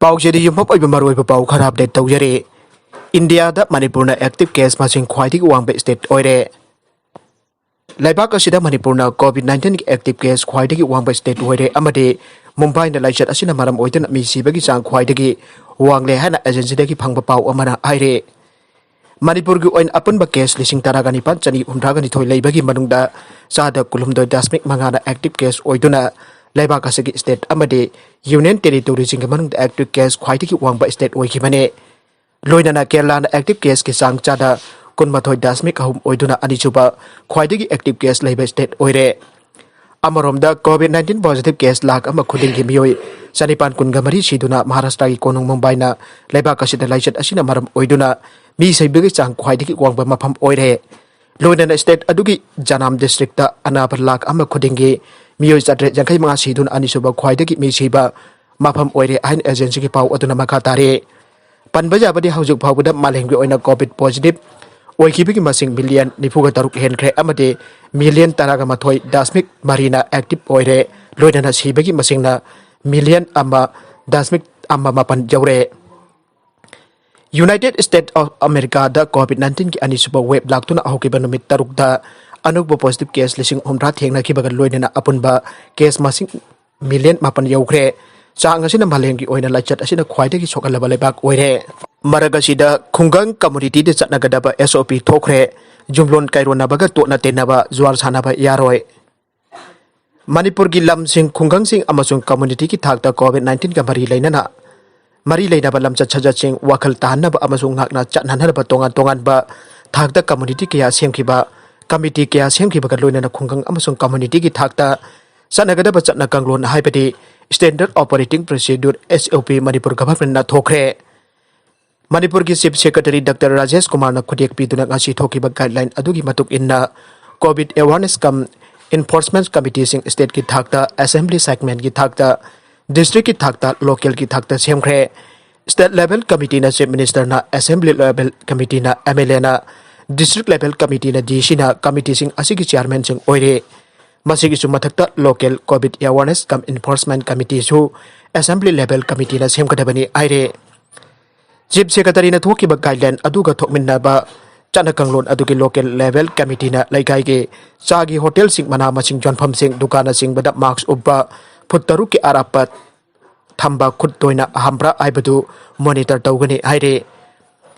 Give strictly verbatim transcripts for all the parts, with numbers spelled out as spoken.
ꯄꯥꯎꯁꯤꯗ ꯌꯨꯝꯐꯝ ꯑꯣꯏꯕ ꯃꯔꯨꯑꯣꯏꯕ ꯄꯥꯎ ꯈꯔ ꯑꯞꯗꯦꯠ ꯇꯧꯖꯔꯤ꯫ ꯏꯟꯗꯤꯌꯥꯗ ꯃꯅꯤꯄꯨꯔꯅ ꯑꯦꯛꯇꯤꯚ ꯀꯦꯁ ꯃꯁꯤꯡ ꯈ꯭ꯋꯥꯏꯗꯒꯤ ꯋꯥꯡꯕ ꯁ꯭ꯇꯦꯠ ꯑꯣꯏꯔꯦ꯫ ꯂꯩꯕꯥꯛ ꯑꯁꯤꯗ ꯃꯅꯤꯄꯨꯔꯅ ꯀꯣꯚꯤꯗ ꯅꯥꯏꯟꯇꯤꯟꯒꯤ ꯑꯦꯛꯇꯤꯚ ꯀꯦꯁ ꯈ꯭ꯋꯥꯏꯗꯒꯤ ꯋꯥꯡꯕ ꯁ꯭ꯇꯦꯠ ꯑꯣꯏꯔꯦ ꯑꯃꯗꯤ ꯃꯨꯝꯕꯥꯏꯅ ꯂꯥꯏꯆꯠ ꯑꯁꯤꯅ ꯃꯔꯝ ꯑꯣꯏꯗꯨꯅ ꯃꯤ ꯁꯤꯕꯒꯤ ꯆꯥꯡ ꯈ꯭ꯋꯥꯏꯗꯒꯤ ꯋꯥꯡꯂꯦ ꯍꯥꯏꯅ ꯑꯦꯖꯦꯟꯁꯤꯗꯒꯤ ꯐꯪꯕ ꯄꯥꯎ ꯑꯃꯅ ꯍꯥꯏꯔꯤ꯫ ꯃꯅꯤꯄꯨꯔꯒꯤ ꯑꯣꯏꯅ ꯑꯄꯨꯟꯕ ꯀꯦꯁ ꯂꯤꯁꯤꯡ ꯇꯔꯥꯒ ꯅꯤꯄꯥꯟ ꯆꯅꯤ ꯍꯨꯝꯗ꯭ꯔꯥꯒ ꯅꯤꯊꯣꯏ ꯂꯩꯕꯒꯤ ꯃꯅꯨꯡꯗ ꯆꯥꯗ ꯀꯨꯟꯍꯨꯝꯗꯣꯏ ꯗꯁꯃꯤꯛ ꯃꯉꯥꯅ ꯑꯦꯛꯇꯤꯚ ꯀꯦꯁ ꯑꯣꯏꯗꯨꯅ ꯂꯩꯕꯥꯛ ꯑꯁꯤꯒꯤ ꯁ꯭ꯇꯦꯠ ꯑꯃꯗꯤ ꯌꯨꯅꯤꯌꯟ ꯇꯦꯔꯤꯇꯣꯔꯤꯁꯤꯡꯒꯤ ꯃꯅꯨꯡꯗ ꯑꯦꯛꯇꯤꯚ ꯀꯦꯁ ꯈ꯭ꯋꯥꯏꯗꯒꯤ ꯋꯥꯡꯕ ꯁ꯭ꯇꯦꯠ ꯑꯣꯏꯈꯤꯕꯅꯤ꯫ ꯂꯣꯏꯅꯅ ꯀꯦꯔꯂꯥꯅ ꯑꯦꯛꯇꯤꯚ ꯀꯦꯁꯀꯤ ꯆꯥꯡ ꯆꯥꯗ ꯀꯨꯟꯃꯥꯊꯣꯏ ꯗꯁꯃꯤꯛ ꯑꯍꯨꯝ ꯑꯣꯏꯗꯨꯅ ꯑꯅꯤꯁꯨꯕ ꯈ꯭ꯋꯥꯏꯗꯒꯤ ꯑꯦꯛꯇꯤꯚ ꯀꯦꯁ ꯂꯩꯕ ꯁ꯭ꯇꯦꯠ ꯑꯣꯏꯔꯦ꯫ ꯑꯃꯔꯣꯝꯗ Covid nineteen positive case lakh ꯑꯃ ꯈꯨꯗꯤꯡꯒꯤ ꯃꯤꯑꯣꯏ ꯆꯅꯤꯄꯥꯟ ꯀꯨꯟꯒ ꯃꯔꯤ ꯁꯤꯗꯨꯅ ꯃꯍꯥꯔꯥꯁꯇ꯭ꯔꯒꯤ ꯀꯣꯅꯨꯡ ꯃꯨꯝꯕꯥꯏꯅ ꯂꯩꯕꯥꯛ ꯑꯁꯤꯗ ꯂꯥꯏꯆꯠ ꯑꯁꯤꯅ ꯃꯔꯝ ꯑꯣꯏꯗꯨꯅ ꯃꯤ ꯁꯤꯕꯒꯤ ꯆꯥꯡ ꯈ꯭ꯋꯥꯏꯗꯒꯤ ꯋꯥꯡꯕ ꯃꯐꯝ ꯑꯣꯏꯔꯦ꯫ ꯂꯣꯏꯅꯅ ꯁ꯭ꯇꯦꯠ ꯑꯗꯨꯒꯤ ꯖꯅꯥꯝ ꯗꯤꯁꯇ꯭ꯔꯤꯛꯇ ꯑꯅꯥꯕ ꯂꯥꯈ ꯑꯃ ꯈꯨꯗꯤꯡꯒꯤ ꯃꯤꯑꯣꯏ ꯆꯥꯇ꯭ꯔꯦꯠ ꯌꯥꯡꯈꯩ ꯃꯉꯥ ꯁꯤꯗꯨꯅ ꯑꯅꯤꯁꯨꯕ ꯈ꯭ꯋꯥꯏꯗꯒꯤ ꯃꯤ ꯁꯤꯕ ꯃꯐꯝ ꯑꯣꯏꯔꯦ ꯍꯥꯏꯅ ꯑꯦꯖꯦꯟꯁꯤꯒꯤ ꯄꯥꯎ ꯑꯗꯨꯅ ꯃꯈꯥ ꯇꯥꯔꯤ꯫ ꯄꯟꯕ ꯌꯥꯕꯗꯤ ꯍꯧꯖꯤꯛ ꯐꯥꯎꯕꯗ ꯃꯥꯂꯦꯝꯒꯤ ꯑꯣꯏꯅ ꯀꯣꯚꯤꯗ ꯄꯣꯖꯤꯇꯤꯚ ꯑꯣꯏꯈꯤꯕꯒꯤ ꯃꯁꯤꯡ ꯃꯤꯂꯤꯌꯟ ꯅꯤꯐꯨꯒ ꯇꯔꯨꯛ ꯍꯦꯟꯈ꯭ꯔꯦ ꯑꯃꯗꯤ ꯃꯤꯂꯤꯌꯟ ꯇꯔꯥꯒ ꯃꯥꯊꯣꯏ ꯗꯁꯃꯤꯛ ꯃꯔꯤꯅ ꯑꯦꯛꯇꯤꯚ ꯑꯣꯏꯔꯦ꯫ ꯂꯣꯏꯅꯅ ꯁꯤꯕꯒꯤ ꯃꯁꯤꯡꯅ ꯃꯤꯂꯤꯌꯟ ꯑꯃ ꯗꯁꯃꯤꯛ ꯑꯃ ꯃꯥꯄꯟ ꯌꯧꯔꯦ꯫ ꯌꯨꯅꯥꯏꯇꯦꯗ ꯁ꯭ꯇꯦꯠ ꯑꯣꯐ ꯑꯃꯦꯔꯤꯀꯥꯗ ꯀꯣꯚꯤꯗ ꯅꯥꯏꯟꯇꯤꯟꯒꯤ ꯑꯅꯤꯁꯨꯕ ꯋꯦꯕ ꯂꯥꯛꯇꯨꯅ ꯍꯧꯈꯤꯕ ꯅꯨꯃꯤꯠ ꯇꯔꯨꯛꯇ ꯑꯅꯧꯕ ꯄꯣꯖꯤꯇꯤꯚ ꯀꯦꯁ ꯂꯤꯁꯤꯡ ꯍꯨꯝꯗ꯭ꯔꯥ ꯊꯦꯡꯅꯈꯤꯕꯒ ꯂꯣꯏꯅꯅ ꯑꯄꯨꯟꯕ ꯀꯦꯁ ꯃꯁꯤꯡ ꯃꯤꯂꯤꯌꯟ ꯃꯥꯄꯟ ꯌꯧꯈ꯭ꯔꯦ꯫ ꯆꯥꯡ ꯑꯁꯤꯅ ꯃꯥꯂꯦꯝꯒꯤ ꯑꯣꯏꯅ ꯂꯥꯏꯆꯠ ꯑꯁꯤꯅ ꯈ꯭ꯋꯥꯏꯗꯒꯤ ꯁꯣꯛꯍꯜꯂꯕ ꯂꯩꯕꯥꯛ ꯑꯣꯏꯔꯦ꯫ ꯃꯔꯛ ꯑꯁꯤꯗ ꯈꯨꯡꯒꯪ ꯀꯝꯃꯨꯅꯤꯇꯤꯗ ꯆꯠꯅꯒꯗꯕ ꯑꯦꯁ ꯑꯣ ꯄꯤ ꯊꯣꯛꯈ꯭ꯔꯦ꯫ ꯌꯨꯝꯂꯣꯟ ꯀꯩꯔꯣꯟꯅꯕꯒ ꯇꯣꯠꯅ ꯇꯤꯟꯅꯕ ꯖꯨꯋꯥꯔ ꯁꯥꯟꯅꯕ ꯌꯥꯔꯣꯏ꯫ ꯃꯅꯤꯄꯨꯔꯒꯤ ꯂꯝꯁꯤꯡ, ꯈꯨꯡꯒꯪꯁꯤꯡ ꯑꯃꯁꯨꯡ ꯀꯝꯃꯨꯅꯤꯇꯤꯒꯤ ꯊꯥꯛꯇ ꯀꯣꯚꯤꯗ ꯅꯥꯏꯟꯇꯤꯟꯒ ꯃꯔꯤ ꯂꯩꯅꯅ, ꯃꯔꯤ ꯂꯩꯅꯕ ꯂꯝꯆꯠ ꯁꯥꯖꯠꯁꯤꯡ ꯋꯥꯈꯜ ꯇꯥꯍꯟꯅꯕ ꯑꯃꯁꯨꯡ ꯉꯥꯛꯅ ꯆꯠꯅꯅꯕ ꯇꯣꯉꯥꯟ ꯇꯣꯉꯥꯟꯕ ꯊꯥꯛꯇ ꯀꯝꯃꯨꯅꯤꯇꯤ ꯀꯌꯥ ꯁꯦꯝꯈꯤꯕ, ꯀꯃꯤꯇꯤ ꯀꯌꯥ ꯁꯦꯝꯈꯤꯕꯒ ꯂꯣꯏꯅꯅ ꯈꯨꯡꯒꯪ ꯑꯃꯁꯨꯡ ꯀꯝꯃꯨꯅꯤꯇꯤꯒꯤ ꯊꯥꯛꯇ ꯆꯠꯅꯒꯗꯕ ꯆꯠꯅ ꯀꯥꯡꯂꯣꯟ ꯍꯥꯏꯕꯗꯤ Standard Operating Procedure, S O P, Manipur ꯒꯚꯔꯟꯃꯦꯟꯠꯅ ꯊꯣꯛꯈ꯭ꯔꯦ꯫ ꯃꯅꯤꯄꯨꯔꯒꯤ ꯆꯤꯐ ꯁꯦꯀ꯭ꯔꯦꯇꯔꯤ ꯗꯥꯛꯇꯔ ꯔꯥꯖꯦꯁ ꯀꯨꯃꯥꯔꯅ ꯈꯨꯗꯦꯛ ꯄꯤꯗꯨꯅ ꯉꯁꯤ ꯊꯣꯛꯈꯤꯕ ꯒꯥꯏꯗꯂꯥꯏꯟ ꯑꯗꯨꯒꯤ ꯃꯇꯨꯡ ꯏꯟꯅ, ꯀꯣꯚꯤꯗ ꯑꯦꯋꯥꯔꯅꯦꯁ ꯀꯝ ꯏꯟꯐꯣꯔꯁꯃꯦꯟꯠ ꯀꯃꯤꯇꯤꯁꯤꯡ ꯁ꯭ꯇꯦꯠꯀꯤ ꯊꯥꯛꯇ, ꯑꯦꯁꯦꯝꯕ꯭ꯂꯤ ꯁꯦꯒꯃꯦꯟꯠꯀꯤ ꯊꯥꯛꯇ, ꯗꯤꯁꯇ꯭ꯔꯤꯛꯀꯤ ꯊꯥꯛꯇ, ꯂꯣꯀꯦꯜꯒꯤ ꯊꯥꯛꯇ ꯁꯦꯝꯈ꯭ꯔꯦ꯫ ꯁ꯭ꯇꯦꯠ ꯂꯦꯚꯦꯜ ꯀꯃꯤꯇꯤꯅ ꯆꯤꯐ ꯃꯤꯅꯤꯁꯇꯔꯅ, ꯑꯦꯁꯦꯝꯕ꯭ꯂꯤ ꯂꯦꯚꯦꯜ ꯀꯃꯤꯇꯤꯅ ꯑꯦꯝ ꯑꯦꯜ ꯑꯦꯅ, ꯗꯤꯁꯇ꯭ꯔꯤꯛ ꯂꯦꯚꯦꯜ ꯀꯃꯤꯇꯤꯅ ꯗꯤ ꯁꯤꯅ ꯀꯃꯤꯇꯤꯁꯤꯡ ꯑꯁꯤꯒꯤ ꯆꯤꯌꯥꯔꯃꯦꯟꯁꯤꯡ ꯑꯣꯏꯔꯦ꯫ ꯃꯁꯤꯒꯤꯁꯨ ꯃꯊꯛꯇ local COVID awareness cum enforcement committeeꯁꯨ assembly level committeeꯅ ꯁꯦꯝꯒꯗꯕꯅꯤ ꯍꯥꯏꯔꯦ꯫ Chief Secretaryꯅ ꯊꯣꯛꯈꯤꯕ guideline ꯑꯗꯨꯒ ꯊꯣꯛꯃꯤꯟꯅꯕ ꯆꯠꯅ ꯀꯥꯡꯂꯣꯟ ꯑꯗꯨꯒꯤ local level committeeꯅ ꯂꯩꯀꯥꯏꯒꯤ ꯆꯥꯒꯤ ꯍꯣꯇꯦꯜꯁꯤꯡ, ꯃꯅꯥ ꯃꯁꯤꯡ ꯌꯣꯟꯐꯝꯁꯤꯡ, ꯗꯨꯀꯥꯟꯅꯆꯤꯡꯕꯗ mask ꯎꯞꯄ, ꯐꯨꯠ ꯇꯔꯨꯛꯀꯤ ꯑꯔꯥꯞꯄ ꯊꯝꯕ, ꯈꯨꯠ ꯇꯣꯏꯅ ꯍꯥꯝꯕ꯭ꯔꯥ ꯍꯥꯏꯕꯗꯨ monitor ꯇꯧꯒꯅꯤ ꯍꯥꯏꯔꯦ꯫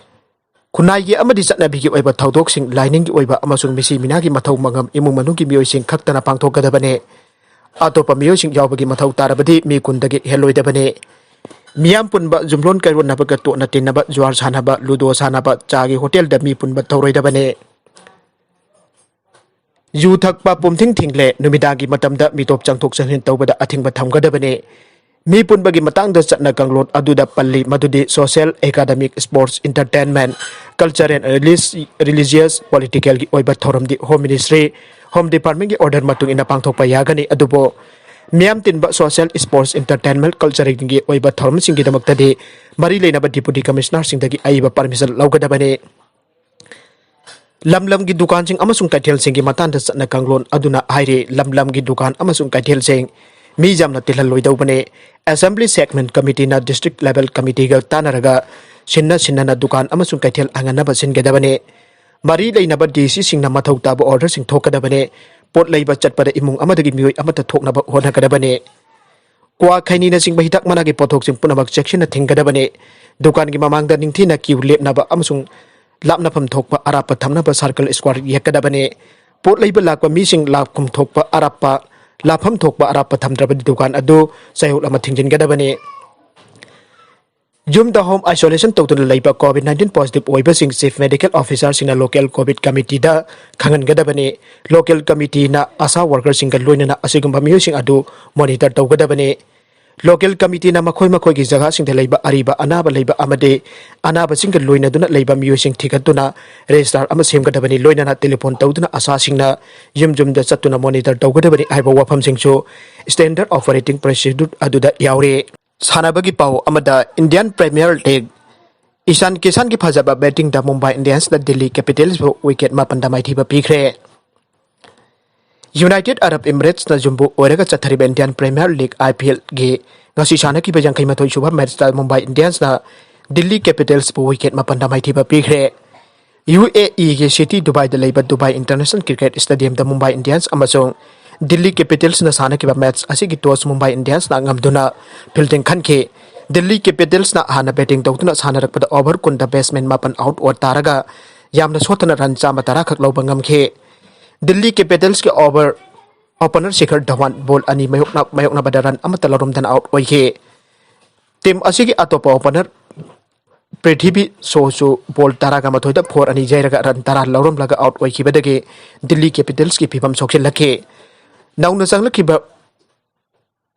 ꯈꯨꯟꯅꯥꯏꯒꯤ ꯑꯃꯗꯤ ꯆꯠꯅꯕꯤꯒꯤ ꯑꯣꯏꯕ ꯊꯧꯗꯣꯛꯁꯤꯡ, ꯂꯥꯏꯅꯤꯡꯒꯤ ꯑꯣꯏꯕ ꯑꯃꯁꯨꯡ ꯃꯤꯁꯤ ꯃꯤꯅꯥꯒꯤ ꯃꯊꯧ ꯃꯉꯝ ꯏꯃꯨꯡ ꯃꯅꯨꯡꯒꯤ ꯃꯤꯑꯣꯏꯁꯤꯡ ꯈꯛꯇꯅ ꯄꯥꯡꯊꯣꯛꯀꯗꯕꯅꯤ꯫ ꯑꯇꯣꯞꯄ ꯃꯤꯑꯣꯏꯁꯤꯡ ꯌꯥꯎꯕꯒꯤ ꯃꯊꯧ ꯇꯥꯔꯕꯗꯤ ꯃꯤ ꯀꯨꯟꯗꯒꯤ ꯍꯦꯜꯂꯣꯏꯗꯕꯅꯤ꯫ ꯃꯤꯌꯥꯝ ꯄꯨꯟꯕ, ꯖꯨꯝꯂꯣꯟ ꯀꯩꯔꯣꯟꯅꯕꯒ ꯇꯣꯠꯅ ꯇꯤꯟꯅꯕ, ꯖꯨꯋꯥꯔ ꯁꯥꯟꯅꯕ, ꯂꯨꯗꯣ ꯁꯥꯟꯅꯕ, ꯆꯥꯒꯤ ꯍꯣꯇꯦꯜꯗ ꯃꯤ ꯄꯨꯟꯕ ꯇꯧꯔꯣꯏꯗꯕꯅꯤ꯫ ꯌꯨ ꯊꯛꯄ ꯄꯨꯝꯊꯤꯡ ꯊꯤꯡꯂꯦ꯫ ꯅꯨꯃꯤꯗꯥꯡꯒꯤ ꯃꯇꯝꯗ ꯃꯤꯇꯣꯞ ꯆꯪꯊꯣꯛ ꯆꯪꯁꯤꯟ ꯇꯧꯕꯗ ꯑꯊꯤꯡꯕ ꯊꯝꯒꯗꯕꯅꯤ꯫ ꯃꯤ ꯄꯨꯟꯕꯒꯤ ꯃꯇꯥꯡꯗ ꯆꯠꯅ ꯀꯥꯡꯂꯣꯟ ꯑꯗꯨꯗ ꯄꯜꯂꯤ ꯃꯗꯨꯗꯤ social, academic, sports, entertainment, cultural, religious, politicalꯒꯤ ꯑꯣꯏꯕ ꯊꯧꯔꯝꯗꯤ Home Ministry, Home Departmentꯀꯤ order ꯃꯇꯨꯡ ꯏꯟꯅ ꯄꯥꯡꯊꯣꯛꯄ ꯌꯥꯒꯅꯤ꯫ ꯑꯗꯨꯕꯨ ꯃꯤꯌꯥꯝ ꯇꯤꯟꯕ social, sports, entertainment, culturalꯒꯤ ꯑꯣꯏꯕ ꯊꯧꯔꯝꯁꯤꯡꯒꯤꯗꯃꯛꯇꯗꯤ ꯃꯔꯤ ꯂꯩꯅꯕ Deputy Commissionerꯁꯤꯡꯗꯒꯤ ꯑꯏꯕ permission ꯂꯧꯒꯗꯕꯅꯤ꯫ ꯂꯝ ꯂꯝꯒꯤ ꯗꯨꯀꯥꯟꯁꯤꯡ ꯑꯃꯁꯨꯡ ꯀꯩꯊꯦꯜꯁꯤꯡꯒꯤ ꯃꯇꯥꯡꯗ ꯆꯠꯅ ꯀꯥꯡꯂꯣꯟ ꯑꯗꯨꯅ ꯍꯥꯏꯔꯤ, ꯂꯝ ꯂꯝꯒꯤ ꯗꯨꯀꯥꯟ ꯑꯃꯁꯨꯡ ꯀꯩꯊꯦꯜꯁꯤꯡ ꯃꯤ ꯌꯥꯝꯅ ꯇꯤꯜꯍꯜꯂꯣꯏꯗꯧꯕꯅꯤ꯫ Assembly Segment Committeeꯅ district level committeeꯒ ꯇꯥꯟꯅꯔꯒ ꯁꯤꯟꯅ ꯁꯤꯟꯅꯅ ꯗꯨꯀꯥꯟ ꯑꯃꯁꯨꯡ ꯀꯩꯊꯦꯜ ꯍꯥꯡꯍꯟꯅꯕ ꯁꯤꯟꯒꯗꯕꯅꯤ꯫ ꯃꯔꯤ ꯂꯩꯅꯕ DCꯁꯤꯡꯅ ꯃꯊꯧ ꯇꯥꯕ orderꯁꯤꯡ ꯊꯣꯛꯀꯗꯕꯅꯤ꯫ ꯄꯣꯠ ꯂꯩꯕ ꯆꯠꯄꯗ ꯏꯃꯨꯡ ꯑꯃꯗꯒꯤ ꯃꯤꯑꯣꯏ ꯑꯃꯠꯇ ꯊꯣꯛꯅꯕ ꯍꯣꯠꯅꯒꯗꯕꯅꯤ꯫ ꯀ꯭ꯋꯥ, ꯈꯩꯅꯤꯅꯆꯤꯡꯕ ꯍꯤꯗꯥꯛ ꯃꯅꯥꯒꯤ ꯄꯣꯠꯊꯣꯛꯁꯤꯡ ꯄꯨꯝꯅꯃꯛ ꯆꯦꯛꯁꯤꯟꯅ ꯊꯤꯡꯒꯗꯕꯅꯤ꯫ ꯗꯨꯀꯥꯟꯒꯤ ꯃꯃꯥꯡꯗ ꯅꯤꯡꯊꯤꯅ queue ꯂꯦꯞꯅꯕ ꯑꯃꯁꯨꯡ ꯂꯥꯞꯅꯐꯝ ꯊꯣꯛꯄ ꯑꯔꯥꯞꯄ ꯊꯝꯅꯕ circle square ꯌꯦꯛꯀꯗꯕꯅꯤ꯫ ꯄꯣꯠ ꯂꯩꯕ ꯂꯥꯛꯄ ꯃꯤꯁꯤꯡ ꯂꯥꯛꯐꯝ ꯊꯣꯛꯄ ꯑꯔꯥꯞꯄ, ꯂꯥꯞꯐꯝ ꯊꯣꯛꯄ ꯑꯔꯥꯞꯄ ꯊꯝꯗ꯭ꯔꯕꯗꯤ ꯗꯨꯀꯥꯟ ꯑꯗꯨ ꯆꯌꯣꯜ ꯑꯃ ꯊꯤꯡꯖꯤꯟꯒꯗꯕꯅꯤ꯫ ꯌꯨꯝꯗ home isolation ꯇꯧꯗꯨꯅ ꯂꯩꯕ COVID nineteen positive ꯑꯣꯏꯕꯁꯤꯡ Chief Medical Officerꯁꯤꯡꯅ local COVID committeeꯗ ꯈꯪꯍꯟꯒꯗꯕꯅꯤ꯫ Local committeeꯅ ASHA workerꯁꯤꯡꯒ ꯂꯣꯏꯅꯅ ꯑꯁꯤꯒꯨꯝꯕ ꯃꯤꯑꯣꯏꯁꯤꯡ ꯑꯗꯨ monitor ꯇꯧꯒꯗꯕꯅꯤ꯫ Local committeeꯅ ꯃꯈꯣꯏ ꯃꯈꯣꯏꯒꯤ ꯖꯒꯥꯁꯤꯡꯗ ꯂꯩꯕ ꯑꯔꯤꯕ ꯑꯅꯥꯕ ꯂꯩꯕ ꯑꯃꯗꯤ ꯑꯅꯥꯕꯁꯤꯡꯒ ꯂꯣꯏꯅꯗꯨꯅ ꯂꯩꯕ ꯃꯤꯑꯣꯏꯁꯤꯡ ꯊꯤꯒꯠꯇꯨꯅ register ꯑꯃ ꯁꯦꯝꯒꯗꯕꯅꯤ꯫ ꯂꯣꯏꯅꯅ telephone ꯇꯧꯗꯨꯅ ASHAꯁꯤꯡꯅ ꯌꯨꯝ ꯌꯨꯝꯗ ꯆꯠꯇꯨꯅ monitor ꯇꯧꯒꯗꯕꯅꯤ ꯍꯥꯏꯕ ꯋꯥꯐꯝꯁꯤꯡꯁꯨ Standard Operating Procedure ꯑꯗꯨꯗ ꯌꯥꯎꯔꯤ꯫ ꯁꯥꯟꯅꯕꯒꯤ ꯄꯥꯎ ꯑꯃꯗ, Indian Premier League, ꯏꯁꯥꯟ ꯀꯤꯁꯥꯟꯒꯤ ꯐꯖꯕ battingꯗ Mumbai Indiansꯅ Delhi Capitalsꯕꯨ wicket ꯃꯥꯄꯟꯗ ꯃꯥꯏꯊꯤꯕ ꯄꯤꯈ꯭ꯔꯦ꯫ United Arab Emirates ꯅ ꯌꯨꯝꯕꯨ ꯑꯣꯏꯔꯒ ꯆꯠꯊꯔꯤꯕ Indian Premier League, I P L ꯒꯤ ꯉꯁꯤ ꯁꯥꯟꯅꯈꯤꯕ ꯌꯥꯡꯈꯩ ꯃꯥꯊꯣꯏ ꯁꯨꯕ match ꯇ Mumbai Indians ꯅ Delhi Capitals ꯕꯨ wicket ꯃꯥꯄꯟꯗ ꯃꯥꯏꯊꯤꯕ ꯄꯤꯈ꯭ꯔꯦ꯫ U A E ꯒꯤ city Dubai ꯗ ꯂꯩꯕ Dubai International Cricket Stadium ꯗ Mumbai Indians ꯑꯃꯁꯨꯡ Delhi Capitals ꯅ ꯁꯥꯟꯅꯈꯤꯕ match ꯑꯁꯤꯒꯤ toss Mumbai Indians ꯅ ꯉꯝꯗꯨꯅ fielding ꯈꯟꯈꯤ꯫ Delhi Capitals ꯅ ꯍꯥꯟꯅ batting ꯇꯧꯗꯨꯅ ꯁꯥꯟꯅꯔꯛꯄꯗ over ꯀꯨꯟꯗ batsman ꯃꯥꯄꯟ out ꯑꯣꯏ ꯇꯥꯔꯒ ꯌꯥꯝꯅ ꯁꯣꯠꯊꯅ run ꯆꯥꯝꯃ ꯇꯔꯥ ꯈꯛ ꯂꯧꯕ ꯉꯝꯈꯤ꯫ Delhi Capitals ꯀꯤ over opener Shikhar Dhawan ball ꯑꯅꯤ ꯃꯥꯌꯣꯛꯅ-, ꯃꯥꯌꯣꯛꯅꯕꯗ run ꯑꯃꯠꯇ ꯂꯧꯔꯝꯗꯅ out ꯑꯣꯏꯈꯤ꯫ Team ꯑꯁꯤꯒꯤ ꯑꯇꯣꯞꯄ opener Prithvi Shaw ꯁꯨ ball ꯇꯔꯥꯒ ꯃꯥꯊꯣꯏꯗ four ꯑꯅꯤ ꯌꯩꯔꯒ run ꯇꯔꯥ ꯂꯧꯔꯝꯂꯒ out ꯑꯣꯏꯈꯤꯕꯗꯒꯤ Delhi Capitals ꯀꯤ ꯐꯤꯕꯝ ꯁꯣꯛꯁꯤꯜꯂꯛꯈꯤ꯫ ꯅꯧꯅ ꯆꯪꯂꯛꯈꯤꯕ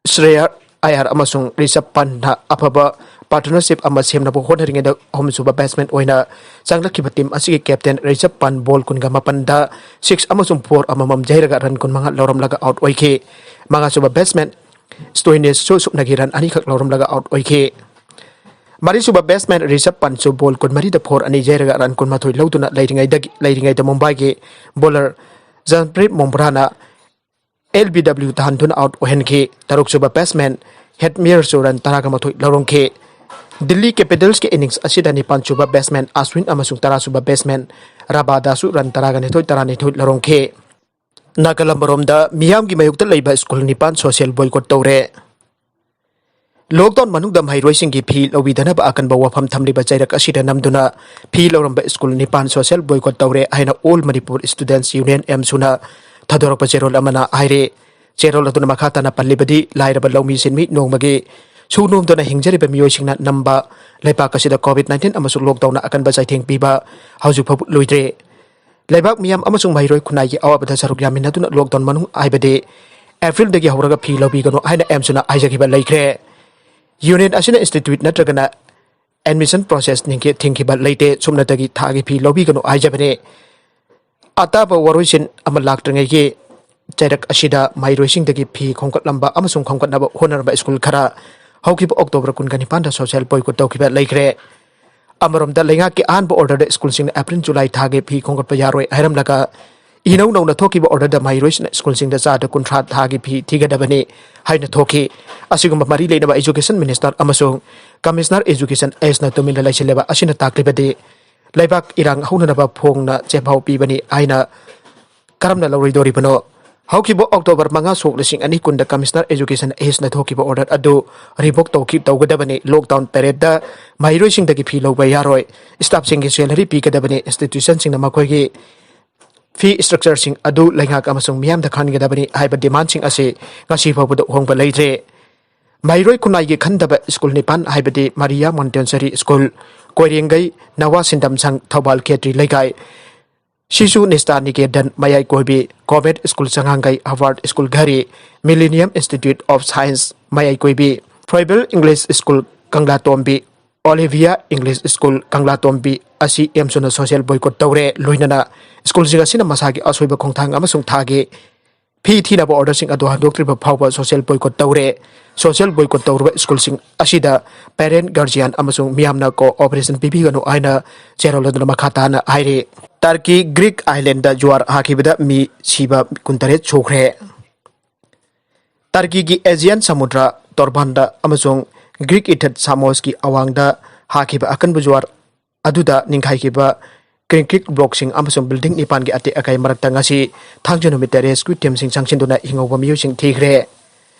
Shreyas Iyer ꯑꯃꯁꯨꯡ Rishabh Pant ꯅ ꯑꯐꯕ partnership ꯑꯃ ꯁꯦꯝꯅꯕ ꯍꯣꯠꯅꯔꯤꯉꯩꯗ ꯑꯍꯨꯝꯁꯨꯕ batsman ꯑꯣꯏꯅ ꯆꯪꯂꯛꯈꯤꯕ team ꯑꯁꯤꯒꯤ captain Rishabh Pant ball ꯀꯨꯟꯒ ꯃꯥꯄꯟꯗ six ꯑꯃꯁꯨꯡ four ꯑꯃꯃꯝ ꯌꯩꯔꯒ run ꯀꯨꯟꯃꯉꯥ ꯂꯧꯔꯝꯂꯒ out ꯑꯣꯏꯈꯤ꯫ ꯃꯉꯥꯁꯨꯕ batsman Stoinis ꯁꯨ ꯁꯨꯞꯅꯒꯤ run ꯑꯅꯤꯈꯛ ꯂꯧꯔꯝꯂꯒ out ꯑꯣꯏꯈꯤ꯫ ꯃꯔꯤꯁꯨꯕ batsman Rishabh Pant ꯁꯨ ball ꯀꯨꯟꯃꯔꯤꯗ four ꯑꯅꯤ ꯌꯩꯔꯒ run ꯀꯨꯟꯃꯥꯊꯣꯏ ꯂꯧꯗꯨꯅ ꯂꯩꯔꯤꯉꯩꯗꯒꯤ, ꯂꯩꯔꯤꯉꯩꯗ ꯃꯨꯝꯕꯥꯏꯒꯤ bowler Jasprit Bumrah ꯅ L B W ꯇꯥꯍꯟꯗꯨꯅ out ꯑꯣꯏꯍꯟꯈꯤ꯫ ꯇꯔꯨꯛꯁꯨꯕ batsman Hetmyer ꯁꯨ run ꯇꯔꯥꯒ ꯃꯥꯊꯣꯏ ꯂꯧꯔꯝꯈꯤ꯫ Delhi Capitals ꯀꯤ innings ꯑꯁꯤꯗ ꯅꯤꯄꯥꯟꯁꯨꯕ batsman Ashwin ꯑꯃꯁꯨꯡ ꯇꯔꯥꯁꯨꯕ batsman Rabada ꯁꯨ run ꯇꯔꯥꯒ ꯅꯤꯊꯣꯏ, ꯇꯔꯥꯅꯤꯊꯣꯏ ꯂꯧꯔꯝꯈꯤ꯫ ꯅꯥꯒꯥꯂꯝ ꯔꯣꯝꯗ ꯃꯤꯌꯥꯝꯒꯤ ꯃꯥꯌꯣꯛꯇ ꯂꯩꯕ school ꯅꯤꯄꯥꯟ social boycott ꯇꯧꯔꯦ꯫ Lockdown ꯃꯅꯨꯡꯗ ꯃꯍꯩꯔꯣꯏꯁꯤꯡꯒꯤ ꯐꯤ ꯂꯧꯕꯤꯗꯅꯕ ꯑꯀꯟꯕ ꯋꯥꯐꯝ ꯊꯝꯂꯤꯕ ꯆꯩꯔꯛ ꯑꯁꯤꯗ ꯅꯝꯗꯨꯅ ꯐꯤ ꯂꯧꯔꯝꯕ school ꯅꯤꯄꯥꯟ social boycott ꯇꯧꯔꯦ ꯍꯥꯏꯅ All Manipur Students Union, ꯑꯦꯝꯁꯨꯅ ꯊꯥꯗꯣꯔꯛꯄ ꯆꯦꯔꯣꯜ ꯑꯃꯅ ꯍꯥꯏꯔꯤ꯫ ꯆꯦꯔꯣꯜ ꯑꯗꯨꯅ ꯃꯈꯥ ꯇꯥꯅ ꯄꯜꯂꯤꯕꯗꯤ, ꯂꯥꯏꯔꯕ ꯂꯧꯃꯤ ꯁꯤꯟꯃꯤ ꯅꯣꯡꯃꯒꯤ ꯁꯨ ꯅꯣꯝꯗꯨꯅ ꯍꯤꯡꯖꯔꯤꯕ ꯃꯤꯑꯣꯏꯁꯤꯡꯅ ꯅꯝꯕ ꯂꯩꯕꯥꯛ ꯑꯁꯤꯗ COVID nineteen ꯑꯃꯁꯨꯡ lockdown ꯅ ꯑꯀꯟꯕ ꯆꯩꯊꯦꯡ ꯄꯤꯕ ꯍꯧꯖꯤꯛ ꯐꯥꯎꯕ ꯂꯣꯏꯗ꯭ꯔꯦ꯫ ꯂꯩꯕꯥꯛ ꯃꯤꯌꯥꯝ ꯑꯃꯁꯨꯡ ꯃꯍꯩꯔꯣꯏ ꯈꯨꯟꯅꯥꯏꯒꯤ ꯑꯋꯥꯕꯗ ꯁꯔꯨꯛ ꯌꯥꯃꯤꯟꯅꯗꯨꯅ lockdown ꯃꯅꯨꯡ ꯍꯥꯏꯕꯗꯤ April ꯗꯒꯤ ꯍꯧꯔꯒ ꯐꯤ ꯂꯧꯕꯤꯒꯅꯨ ꯍꯥꯏꯅ ꯑꯦꯝꯁꯨꯅ ꯍꯥꯏꯖꯈꯤꯕ ꯂꯩꯈ꯭ꯔꯦ꯫ Union ꯑꯁꯤꯅ institute ꯅꯠꯇ꯭ꯔꯒꯅ admission process ꯊꯤꯡꯈꯤ-, ꯊꯤꯡꯈꯤꯕ ꯂꯩꯇꯦ꯫ ꯁꯨꯞꯅꯇꯒꯤ ꯊꯥꯒꯤ ꯐꯤ ꯂꯧꯕꯤꯒꯅꯨ ꯍꯥꯏꯖꯕꯅꯤ꯫ ꯑꯇꯥꯕ ꯋꯥꯔꯣꯏꯁꯤꯟ ꯑꯃ ꯂꯥꯛꯇ꯭ꯔꯤꯉꯩꯒꯤ ꯆꯩꯔꯛ ꯑꯁꯤꯗ ꯃꯍꯩꯔꯣꯏꯁꯤꯡꯗꯒꯤ ꯐꯤ ꯈꯣꯝꯒꯠꯂꯝꯕ ꯑꯃꯁꯨꯡ ꯈꯣꯝꯒꯠꯅꯕ ꯍꯣꯠꯅꯔꯝꯕ school ꯈꯔ ꯍꯧꯈꯤꯕ October ꯀꯨꯟꯒ ꯅꯤꯄꯥꯟꯗ social boycott ꯇꯧꯈꯤꯕ ꯂꯩꯈ꯭ꯔꯦ꯫ ꯑꯃꯔꯣꯝꯗ, ꯂꯩꯉꯥꯛꯀꯤ ꯑꯍꯥꯟꯕ order ꯗ school ꯁꯤꯡꯅ April, July ꯊꯥꯒꯤ ꯐꯤ ꯈꯣꯝꯒꯠꯄ ꯌꯥꯔꯣꯏ ꯍꯥꯏꯔꯝꯂꯒ, ꯏꯅꯧ ꯅꯧꯅ ꯊꯣꯛꯈꯤꯕ orderꯗ ꯃꯍꯩꯔꯣꯏꯁꯤꯡꯅ ꯁ꯭ꯀꯨꯜꯁꯤꯡꯗ ꯆꯥꯗ ꯀꯨꯟꯊ꯭ꯔꯥ ꯊꯥꯒꯤ ꯐꯤ ꯊꯤꯒꯗꯕꯅꯤ ꯍꯥꯏꯅ ꯊꯣꯛꯈꯤ꯫ ꯑꯁꯤꯒꯨꯝꯕ ꯃꯔꯤ ꯂꯩꯅꯕ Education Minister ꯑꯃꯁꯨꯡ Commissioner Education Sꯅ ꯇꯨꯃꯤꯟꯅ ꯂꯩꯁꯤꯜꯂꯦꯕ ꯑꯁꯤꯅ ꯇꯥꯛꯂꯤꯕꯗꯤ ꯂꯩꯕꯥꯛ ꯏꯔꯥꯡ ꯍꯧꯅꯅꯕ ꯐꯣꯡꯅ ꯆꯦꯐꯥꯎ ꯄꯤꯕꯅꯤ ꯍꯥꯏꯅ ꯀꯔꯝꯅ ꯂꯧꯔꯣꯏꯗꯣꯔꯤꯕꯅꯣ? ꯍꯧꯈꯤꯕ October ꯃꯉꯥ ꯁꯣꯛ ꯂꯤꯁꯤꯡ ꯑꯅꯤ ꯀꯨꯟꯗ Commissioner Education Sꯅ ꯊꯣꯛꯈꯤꯕ order ꯑꯗꯨ revoke ꯇꯧꯈꯤ, ꯇꯧꯒꯗꯕꯅꯤ꯫ Lockdown periodꯇ ꯃꯍꯩꯔꯣꯏꯁꯤꯡꯗꯒꯤ ꯐꯤ ꯂꯧꯕ ꯌꯥꯔꯣꯏ꯫ Staffꯁꯤꯡꯒꯤ salary ꯄꯤꯒꯗꯕꯅꯤ꯫ Institutionꯁꯤꯡꯅ ꯃꯈꯣꯏꯒꯤ fee structureꯁꯤꯡ ꯑꯗꯨ ꯂꯩꯉꯥꯛ ꯑꯃꯁꯨꯡ ꯃꯤꯌꯥꯝꯗ ꯈꯪꯍꯟꯒꯗꯕꯅꯤ ꯍꯥꯏꯕ demandꯁꯤꯡ ꯑꯁꯤ ꯉꯁꯤ ꯐꯥꯎꯕꯗ ꯑꯍꯣꯡꯕ ꯂꯩꯇ꯭ꯔꯦ꯫ ꯃꯍꯩꯔꯣꯏ ꯈꯨꯟꯅꯥꯏꯒꯤ ꯈꯟꯗꯕ ꯁ꯭ꯀꯨꯜ ꯅꯤꯄꯥꯟ, ꯍꯥꯏꯕꯗꯤ Maria Montessori School, ꯀꯣꯏꯔꯦꯡꯒꯩ, ꯅꯋꯥ ꯁꯤꯟꯗꯝ ꯁꯪ, ꯊꯧꯕꯥꯜ ꯈꯦꯇ꯭ꯔꯤ ꯂꯩꯀꯥꯏ, ꯁꯤꯁꯨ ꯅꯤꯁꯇꯥ ꯅꯤꯀꯦꯇꯟ ꯃꯌꯥꯏ ꯀꯣꯏꯕꯤ, Comet School ꯆꯉꯥꯡꯒꯩ, Harvard School ꯘꯔꯤ, Millennium Institute of Science ꯃꯌꯥꯏ ꯀꯣꯏꯕꯤ, Froebel English School ꯀꯪꯂꯥꯇꯣꯝꯕꯤ, Olivia English School ꯀꯪꯂꯥꯇꯣꯝꯕꯤ ꯑꯁꯤ ꯑꯦꯝꯁꯨꯅ social boycott ꯇꯧꯔꯦ꯫ ꯂꯣꯏꯅꯅ ꯁ꯭ꯀꯨꯜꯁꯤꯡ ꯑꯁꯤꯅ ꯃꯁꯥꯒꯤ ꯑꯁꯣꯏꯕ ꯈꯣꯡꯊꯥꯡ ꯑꯃꯁꯨꯡ ꯊꯥꯒꯤ ꯐꯤ ꯊꯤꯅꯕ orderꯁꯤꯡ ꯑꯗꯨ ꯍꯟꯗꯣꯛꯇ꯭ꯔꯤꯕ ꯐꯥꯎꯕ social boycott ꯇꯧꯔꯦ꯫ Social boycott ꯇꯧꯔꯤꯕ ꯁ꯭ꯀꯨꯜꯁꯤꯡ ꯑꯁꯤꯗ parent, guardian ꯑꯃꯁꯨꯡ ꯃꯤꯌꯥꯝꯅ cooperation ꯄꯤꯕꯤꯒꯅꯨ ꯍꯥꯏꯅ ꯆꯦꯔꯣꯜ ꯑꯗꯨꯅ ꯃꯈꯥ ꯇꯥꯅ ꯍꯥꯏꯔꯤ꯫ Turkey Greek islandꯗ ꯖꯨꯋꯥꯔ ꯍꯥꯈꯤꯕꯗ ꯃꯤ ꯁꯤꯕ ꯀꯨꯟꯇꯔꯦꯠ ꯁꯨꯈ꯭ꯔꯦ꯫ Turkeyꯒꯤ Aegean ꯁꯃꯨꯗ꯭ꯔ ꯇꯣꯔꯕꯥꯟꯗ ꯑꯃꯁꯨꯡ Greek ꯏꯊꯠ ꯁꯥꯃꯣꯁꯀꯤ ꯑꯋꯥꯡꯗ ꯍꯥꯈꯤꯕ ꯑꯀꯟꯕ ꯖꯨꯋꯥꯔ ꯑꯗꯨꯗ ꯅꯤꯡꯈꯥꯏꯈꯤꯕ concrete blockꯁꯤꯡ ꯑꯃꯁꯨꯡ building ꯅꯤꯄꯥꯟꯒꯤ ꯑꯇꯦꯛ ꯑꯀꯥꯏ ꯃꯔꯛꯇ ꯉꯁꯤ ꯊꯥꯡꯖ ꯅꯨꯃꯤꯠꯇ rescue teamꯁꯤꯡ ꯆꯪꯁꯤꯟꯗꯨꯅ ꯍꯤꯡꯍꯧꯕ ꯃꯤꯑꯣꯏꯁꯤꯡ ꯊꯤꯈ꯭ꯔꯦ꯫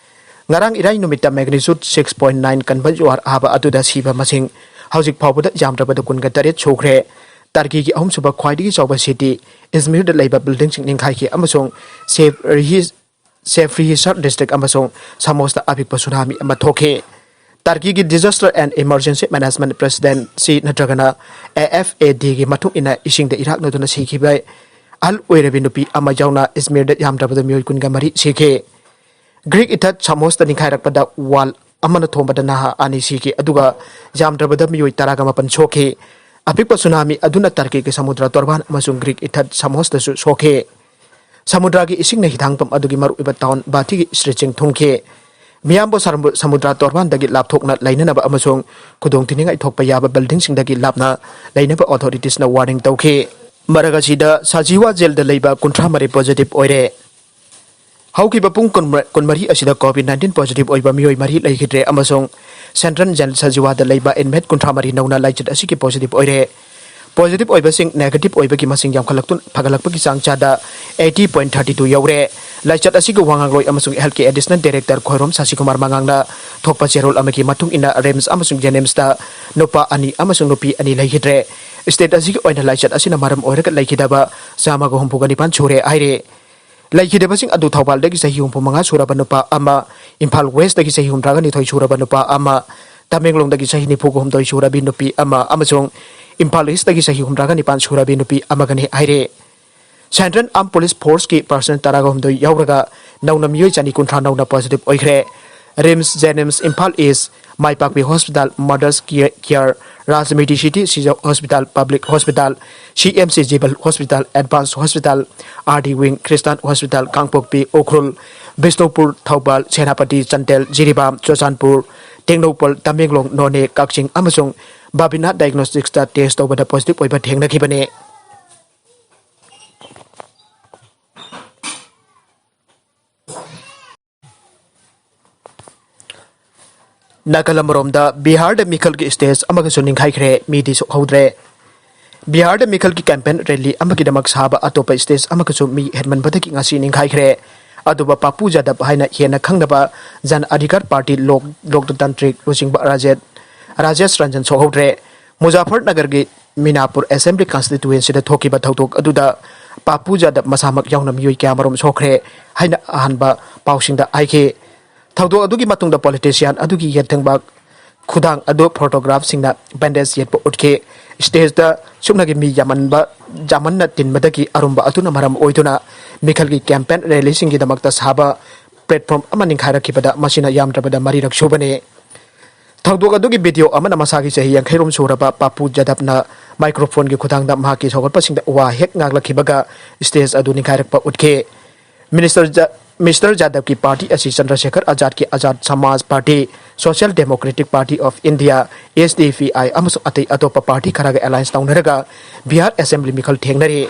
ꯉꯔꯥꯡ ꯏꯔꯥꯏ ꯅꯨꯃꯤꯠꯇ magnitude six point nine ꯀꯟꯕ ꯖꯨꯋꯥꯔ ꯍꯥꯕ ꯑꯗꯨꯗ ꯁꯤꯕ ꯃꯁꯤꯡ ꯍꯧꯖꯤꯛ ꯐꯥꯎꯕꯗ ꯌꯥꯝꯗ꯭ꯔꯕꯗ ꯀꯨꯟꯒ ꯇꯔꯦꯠ ꯁꯨꯈ꯭ꯔꯦ꯫ Turkeyꯒꯤ ꯑꯍꯨꯝꯁꯨꯕ ꯈ꯭ꯋꯥꯏꯗꯒꯤ ꯆꯥꯎꯕ city ꯏꯖꯃꯤꯔꯗ ꯂꯩꯕ buildingꯁꯤꯡ ꯅꯤꯡꯈꯥꯏꯈꯤ ꯑꯃꯁꯨꯡ Sefrihisar Sefrihisar district ꯑꯃꯁꯨꯡ ꯁꯥꯃꯣꯁꯇ ꯑꯄꯤꯛꯄ ꯁꯨꯅꯥꯃꯤ ꯑꯃ ꯊꯣꯛꯈꯤ꯫ Turkeyꯒꯤ Disaster and Emergency Management Presidency ꯅꯠꯇ꯭ꯔꯒꯅ AFADꯒꯤ ꯃꯇꯨꯡ ꯏꯟꯅ ꯏꯁꯤꯡꯗ ꯏꯔꯥꯛꯅꯗꯨꯅ ꯁꯤꯈꯤꯕ ꯑꯍꯜ ꯑꯣꯏꯔꯕꯤ ꯅꯨꯄꯤ ꯑꯃ ꯌꯥꯎꯅ ꯏꯖꯃꯤꯔꯗ ꯌꯥꯝꯗ꯭ꯔꯕꯗ ꯃꯤꯑꯣꯏ ꯀꯨꯟꯒ ꯃꯔꯤ ꯁꯤꯈꯤ꯫ Greek ꯏꯊꯠ ꯁꯥꯃꯣꯁꯇ ꯅꯤꯡꯈꯥꯏꯔꯛꯄꯗ wall ꯑꯃꯅ ꯊꯣꯝꯕꯗ ꯅꯍꯥ ꯑꯅꯤ ꯁꯤꯈꯤ, ꯑꯗꯨꯒ ꯌꯥꯝꯗ꯭ꯔꯕꯗ ꯃꯤꯑꯣꯏ ꯇꯔꯥꯒ ꯃꯥꯄꯟ ꯁꯣꯛꯈꯤ꯫ ꯑꯄꯤꯛꯄ ꯁꯨꯅꯥꯃꯤ ꯑꯗꯨꯅ Turkeyꯒꯤ ꯁꯃꯨꯗ꯭ꯔ ꯇꯣꯔꯕꯥꯟ ꯑꯃꯁꯨꯡ Greek ꯏꯊꯠ ꯁꯥꯃꯣꯁꯇꯁꯨ ꯁꯣꯛꯈꯤ꯫ ꯁꯃꯨꯗ꯭ꯔꯒꯤ ꯏꯁꯤꯡꯅ ꯍꯤꯊꯥꯡꯐꯝ ꯑꯗꯨꯒꯤ ꯃꯔꯨꯑꯣꯏꯕ town ꯕꯥꯊꯤꯒꯤ streetꯁꯤꯡ ꯊꯨꯝꯈꯤ꯫ ꯃꯤꯌꯥꯝꯕꯨ ꯁꯔꯃꯨ-, ꯁꯃꯨꯗ꯭ꯔ ꯇꯣꯔꯕꯥꯟꯗꯒꯤ ꯂꯥꯞꯊꯣꯛꯅ ꯂꯩꯅꯅꯕ ꯑꯃꯁꯨꯡ ꯈꯨꯗꯣꯡꯊꯤꯅꯤꯡꯉꯥꯏ ꯊꯣꯛꯄ ꯌꯥꯕ buildingꯁꯤꯡꯗꯒꯤ ꯂꯥꯞꯅ ꯂꯩꯅꯕ authoritiesꯅ warning ꯇꯧꯈꯤ꯫ ꯃꯔꯛ ꯑꯁꯤꯗ ꯁꯥꯖꯤꯋꯥ ꯖꯦꯜꯗ ꯂꯩꯕ ꯀꯨꯟꯊ꯭ꯔꯥ ꯃꯔꯤ ꯄꯣꯖꯤꯇꯤꯚ ꯑꯣꯏꯔꯦ꯫ ꯍꯧꯈꯤꯕ ꯄꯨꯡ ꯀꯨꯟꯃꯔꯤ ꯑꯁꯤꯗ ꯀꯣꯚꯤꯗ ꯅꯥꯏꯟꯇꯤꯟ ꯄꯣꯖꯤꯇꯤꯚ ꯑꯣꯏꯕ ꯃꯤꯑꯣꯏ ꯃꯔꯤ ꯂꯩꯈꯤꯗ꯭ꯔꯦ ꯑꯃꯁꯨꯡ ꯁꯦꯟꯇ꯭ꯔꯦꯜ ꯖꯦꯜ ꯁꯥꯖꯤꯋꯥꯗ ꯂꯩꯕ ꯏꯟꯃꯦꯠ ꯀꯨꯟꯊ꯭ꯔꯥ ꯃꯔꯤ ꯅꯧꯅ ꯂꯥꯏꯆꯠ ꯑꯁꯤꯒꯤ ꯄꯣꯖꯤꯇꯤꯚ ꯑꯣꯏꯔꯦ꯫ ꯄꯣꯖꯤꯇꯤꯚ ꯑꯣꯏꯕꯁꯤꯡ ꯅꯦꯒꯦꯇꯤꯚ ꯑꯣꯏꯕꯒꯤ ꯃꯁꯤꯡ ꯌꯥꯝꯈꯠꯂꯛꯇꯨꯅ ꯐꯒꯠꯂꯛꯄꯒꯤ ꯆꯥꯡ ꯆꯥꯗ ꯑꯩꯠꯇꯤ ꯄꯣꯏꯟ ꯊꯥꯔꯇꯤ ꯇꯨ ꯌꯧꯔꯦ꯫ ꯂꯥꯏꯆꯠ ꯑꯁꯤꯒꯤ ꯋꯥ ꯉꯥꯡꯂꯣꯏ ꯑꯃꯁꯨꯡ ꯍꯦꯜꯊꯀꯤ ꯑꯦꯗꯤꯁꯅꯦꯜ ꯗꯥꯏꯔꯦꯛꯇꯔ ꯈꯣꯏꯔꯣꯝ ꯁꯥꯁꯤꯀꯨꯃꯥꯔ ꯃꯉꯥꯡꯅ ꯊꯣꯛꯄ ꯆꯦꯔꯣꯜ ꯑꯃꯒꯤ ꯃꯇꯨꯡ ꯏꯟꯅ ꯔꯤꯝꯁ ꯑꯃꯁꯨꯡ ꯖꯦꯅꯤꯝꯁꯇ ꯅꯨꯄꯥ ꯑꯅꯤ ꯑꯃꯁꯨꯡ ꯅꯨꯄꯤ ꯑꯅꯤ ꯂꯩꯈꯤꯗ꯭ꯔꯦ꯫ ꯁ꯭ꯇꯦꯠ ꯑꯁꯤꯒꯤ ꯑꯣꯏꯅ ꯂꯥꯏꯆꯠ ꯑꯁꯤꯅ ꯃꯔꯝ ꯑꯣꯏꯔꯒ ꯂꯩꯈꯤꯗꯕ ꯆꯥꯝꯃꯒ ꯍꯨꯝꯐꯨꯒ ꯅꯤꯄꯥꯟ ꯁꯨꯔꯦ ꯍꯥꯏꯔꯦ꯫ ꯂꯩꯈꯤꯗꯕꯁꯤꯡ ꯑꯗꯨ ꯊꯧꯕꯥꯜꯗꯒꯤ ꯆꯍꯤ ꯍꯨꯝꯐꯨ ꯃꯉꯥ ꯁꯨꯔꯕ ꯅꯨꯄꯥ ꯑꯃ, ꯏꯝꯐꯥꯜ ꯋꯦꯁꯇꯒꯤ ꯆꯍꯤ ꯍꯨꯝꯗ꯭ꯔꯥꯒ ꯅꯤꯊꯣꯏ ꯁꯨꯔꯕ ꯅꯨꯄꯥ ꯑꯃ, ꯇꯃꯦꯡꯂꯣꯡꯗꯒꯤ ꯆꯍꯤ ꯅꯤꯐꯨꯒ ꯍꯨꯝꯗꯣꯏ ꯁꯨꯔꯕꯤ ꯅꯨꯄꯤ ꯑꯃ ꯑꯃꯁꯨꯡ ꯏꯝꯐꯥꯜ ꯏꯁꯇꯒꯤ ꯆꯍꯤ ꯍꯨꯝꯗ꯭ꯔꯥꯒ ꯅꯤꯄꯥꯟ ꯁꯨꯔꯕꯤ ꯅꯨꯄꯤ ꯑꯃꯒꯅꯤ ꯍꯥꯏꯔꯦ꯫ ꯁꯦꯟꯇ꯭ꯔꯦꯜ ꯑꯥꯔꯝ ꯄꯨꯂꯤꯁ ꯐꯣꯔꯁꯀꯤ ꯄꯥꯔꯁꯅꯦꯜ ꯇꯔꯥꯒ ꯍꯨꯝꯗꯣꯏ ꯌꯥꯎꯔꯒ ꯅꯧꯅ ꯃꯤꯑꯣꯏ ꯆꯅꯤ ꯀꯨꯟꯊ꯭ꯔꯥ ꯅꯧꯅ ꯄꯣꯖꯤꯇꯤꯚ ꯑꯣꯏꯈ꯭ꯔꯦ꯫ RIMS, JNIMS, Imphal East, Maipakpi hospital, mothers care, care, Raj medicity Shija hospital, public hospital, C M C Jibal hospital, advance hospital, R D wing, Christian hospital, Kangpokpi, Ukhrul, Bishnupur, Thoubal, Senapati, Chandel, Jiribam, Churachandpur, Tengnoupal, Tamenglong, Noney, ꯀꯛꯆꯤꯡ ꯑꯃꯁꯨꯡ ꯕꯥꯕꯤꯅꯥ ꯗꯥꯏꯒꯅꯣꯁꯇꯤꯛꯁꯇ ꯇꯦꯁ ꯇꯧꯕꯗ ꯄꯣꯖꯤꯇꯤꯚ ꯑꯣꯏꯕ ꯊꯦꯡꯅꯈꯤꯕꯅꯤ꯫ ꯅꯥꯀꯜ ꯑꯃꯔꯣꯝꯗ ꯕꯤꯍꯥꯔꯗ ꯃꯤꯈꯜꯒꯤ ꯁ꯭ꯇꯦꯖ ꯑꯃꯒꯁꯨ ꯅꯤꯡꯈꯥꯏꯈ꯭ꯔꯦ, ꯃꯤꯗꯤ ꯁꯣꯛꯍꯧꯗ꯭ꯔꯦ꯫ ꯕꯤꯍꯥꯔꯗ ꯃꯤꯈꯜꯒꯤ ꯀꯦꯝꯄꯦꯟ ꯔꯦꯂꯤ ꯑꯃꯒꯤꯗꯃꯛ ꯁꯥꯕ ꯑꯇꯣꯞꯄ ꯁ꯭ꯇꯦꯖ ꯑꯃꯒꯁꯨ ꯃꯤ ꯍꯦꯟꯃꯟꯕꯗꯒꯤ ꯉꯁꯤ ꯅꯤꯡꯈꯥꯏꯈ꯭ꯔꯦ꯫ ꯑꯗꯨꯕꯨ ꯄꯥꯄꯨ ꯖꯥꯗꯕ ꯍꯥꯏꯅ ꯍꯦꯟꯅ ꯈꯪꯅꯕ ꯖꯟ ꯑꯙꯤꯀꯥꯔ ꯄꯥꯔꯇꯤ ꯂꯣꯛ, ꯂꯣꯛꯇꯟꯇ꯭ꯔꯤꯛ ꯂꯨꯆꯤꯡꯕ ꯔꯥꯖꯦ-, ꯔꯥꯖꯦꯁ ꯔꯟꯖꯟ ꯁꯣꯛꯍꯧꯗ꯭ꯔꯦ꯫ ꯃꯨꯖꯥꯐꯔꯅꯒꯔꯒꯤ ꯃꯤꯅꯥꯄꯨꯔ ꯑꯦꯁꯦꯝꯕ꯭ꯂꯤ ꯀꯟꯁꯇꯤꯇ꯭ꯋꯦꯟꯁꯤꯗ ꯊꯣꯛꯈꯤꯕ ꯊꯧꯗꯣꯛ ꯑꯗꯨꯗ ꯄꯥꯄꯨ ꯖꯥꯗꯕ ꯃꯁꯥꯃꯛ ꯌꯥꯎꯅ ꯃꯤꯑꯣꯏ ꯀꯌꯥꯃꯔꯨꯝ ꯁꯣꯛꯈ꯭ꯔꯦ ꯍꯥꯏꯅ ꯑꯍꯥꯟꯕ ꯄꯥꯎꯁꯤꯡꯗ ꯍꯥꯏꯈꯤ꯫ ꯊꯧꯗꯣꯛ ꯑꯗꯨꯒꯤ ꯃꯇꯨꯡꯗ ꯄꯣꯂꯤꯇꯤꯁꯤꯌꯥꯟ ꯑꯗꯨꯒꯤ ꯌꯦꯠꯊꯪꯕ ꯈꯨꯗꯥꯡ ꯑꯗꯨ ꯐꯣꯇꯣꯒ꯭ꯔꯥꯐꯁꯤꯡꯅ ꯕꯦꯟꯗꯦꯖ ꯌꯦꯠꯄ ꯎꯠꯈꯤ꯫ ꯁ꯭ꯇꯦꯖꯇ ꯁꯨꯞꯅꯒꯤ ꯃꯤ ꯌꯥꯝꯃꯟꯕ, ꯌꯥꯝꯃꯟꯅ ꯇꯤꯟꯕꯗꯒꯤ ꯑꯔꯨꯝꯕ ꯑꯗꯨꯅ ꯃꯔꯝ ꯑꯣꯏꯗꯨꯅ ꯃꯤꯈꯜꯒꯤ ꯀꯦꯝꯄꯦꯟ ꯔꯦꯂꯤꯁꯤꯡꯒꯤꯗꯃꯛꯇ ꯁꯥꯕ ꯄ꯭ꯂꯦꯠꯐꯣꯔꯝ ꯑꯃ ꯅꯤꯡꯈꯥꯏꯔꯛꯈꯤꯕꯗ ꯃꯁꯤꯅ ꯌꯥꯝꯗ꯭ꯔꯕꯗ ꯃꯔꯤꯔꯛ ꯁꯨꯕꯅꯤ꯫ ꯊꯧꯗꯣꯛ ꯑꯗꯨꯒꯤ ꯚꯤꯗꯤꯑꯣ ꯑꯃꯅ ꯃꯁꯥꯒꯤ ꯆꯍꯤ ꯌꯥꯡꯈꯩ ꯔꯣꯝ ꯁꯨꯔꯕ ꯄꯥꯄꯨ ꯖꯥꯗꯕꯅ ꯃꯥꯏꯀ꯭ꯔꯣꯐꯣꯟꯒꯤ ꯈꯨꯊꯥꯡꯗ ꯃꯍꯥꯛꯀꯤ ꯁꯧꯒꯠꯄꯁꯤꯡꯗ ꯋꯥ ꯍꯦꯛ ꯉꯥꯡꯂꯛꯈꯤꯕꯒ ꯁ꯭ꯇꯦꯖ ꯑꯗꯨ ꯅꯤꯡꯈꯥꯏꯔꯛꯄ ꯎꯠꯈꯤ꯫ ꯃꯤꯅꯤꯁꯇꯔ ꯖ-, ꯃꯤꯁꯇꯔ ꯖꯥꯗꯕꯀꯤ ꯄꯥꯔꯇꯤ ꯑꯁꯤ ꯆꯟꯗ꯭ꯔꯁꯦꯈꯔ ꯑꯖꯥꯗꯀꯤ ꯑꯖꯥꯗ ꯁꯃꯥꯖ party, social democratic party of India, S D P I, ꯑꯃꯁꯨꯡ ꯑꯇꯩ ꯑꯇꯣꯞꯄ ꯄꯥꯔꯇꯤ ꯈꯔꯒ ꯑꯦꯂꯥꯏꯟꯁ ꯇꯧꯅꯔꯒ ꯕꯤꯍꯥꯔ ꯑꯦꯁꯦꯝꯕ꯭ꯂꯤ ꯃꯤꯈꯜ ꯊꯦꯡꯅꯔꯤ꯫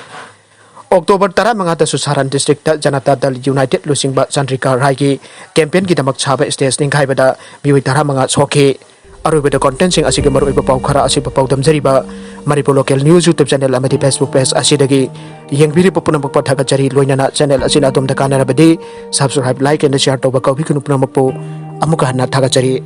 ꯑꯣꯛꯇꯣꯕꯔ ꯇꯔꯥꯃꯉꯥꯗꯁꯨ ꯁꯥꯔꯟ ꯗꯤꯁꯇ꯭ꯔꯤꯛꯇ ꯖꯅꯇꯥ ꯗꯜ ꯌꯨꯅꯥꯏꯇꯦꯗ ꯂꯨꯆꯤꯡꯕ ꯆꯟꯗ꯭ꯔꯤꯀꯥ ꯔꯥꯏꯒꯤ ꯀꯦꯝꯄꯦꯟꯒꯤꯗꯃꯛ ꯁꯥꯕ ꯁ꯭ꯇꯦꯖ ꯅꯤꯡꯈꯥꯏꯕꯗ ꯃꯤꯑꯣꯏ ꯇꯔꯥꯃꯉꯥ ꯁꯣꯛꯈꯤ꯫ ꯑꯔꯣꯏꯕꯗ ꯀꯣꯟꯇꯦꯟꯁꯤꯡ ꯑꯁꯤꯒꯤ ꯃꯔꯨꯑꯣꯏꯕ ꯄꯥꯎ ꯈꯔ ꯑꯁꯤꯕꯨ ꯄꯥꯎꯗꯝꯖꯔꯤꯕ ꯃꯅꯤꯄꯨꯔ ꯂꯣꯀꯦꯜ ꯅ꯭ꯌꯨꯁ ꯌꯨꯇ꯭ꯌꯨꯕ ꯆꯦꯅꯦꯜ ꯑꯃꯗꯤ ꯐꯦꯁꯕꯨꯛ ꯄꯦꯖ ꯑꯁꯤꯗꯒꯤ ꯌꯦꯡꯕꯤꯔꯤꯕ ꯄꯨꯝꯅꯃꯛꯄꯨ ꯊꯥꯒꯠꯆꯔꯤ꯫ ꯂꯣꯏꯅꯅ ꯆꯦꯅꯦꯜ ꯑꯁꯤꯅ ꯑꯗꯣꯝꯗ ꯀꯥꯟꯅꯔꯕꯗꯤ subscribe, like and share ꯇꯧꯕ ꯀꯥꯎꯕꯤꯒꯅꯨ꯫ ꯄꯨꯝꯅꯃꯛꯄꯨ ꯑꯃꯨꯛꯀ ꯍꯟꯅ ꯊꯥꯒꯠꯆꯔꯤ꯫